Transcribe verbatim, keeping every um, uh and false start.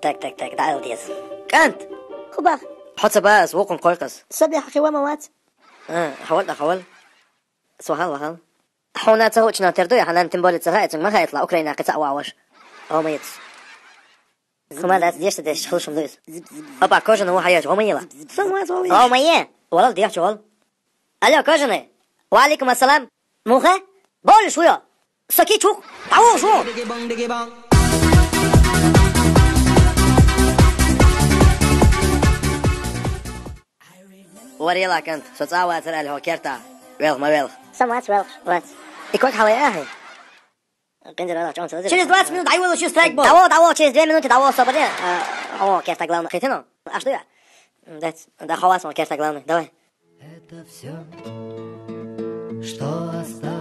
Так, так, так, дӀаала деза. КӀант! Хубах. Хьо ца ба ас, вокхун кхойкхас. Саби хьахи ва ма вац. А, хьавал, да, хьавал. Со хьал, вахал. Хьуна ца хучна тер дуй, хьанан тем более ца хаицун, ма хаитла, Украина кица аваш. О, моец. Хума дац дешта деш, хлушум дуйс. Опа, кожаный во хьаяч, гомаела. Со ма ца вали. О, мое. Валал деш, вал. Алло, кожаный. Ва алейкум ассалам. Муха? Боль шуё. Соки чух. Тау шу. Варила кӀант, со цӀа вацар аьлла хьо керта. Велх, ма велх. Со мац велх, вац. И кот хьалай ахӀи? Къинзар ала чӀон цо. Через двадцать минут дӀайвала ши страйк бол. Давай, давай, через две минуты давай, собри. А, о, керта главный. Хитино? А что я? Дац, да хавас он керта главный. Давай. Это все, что останется.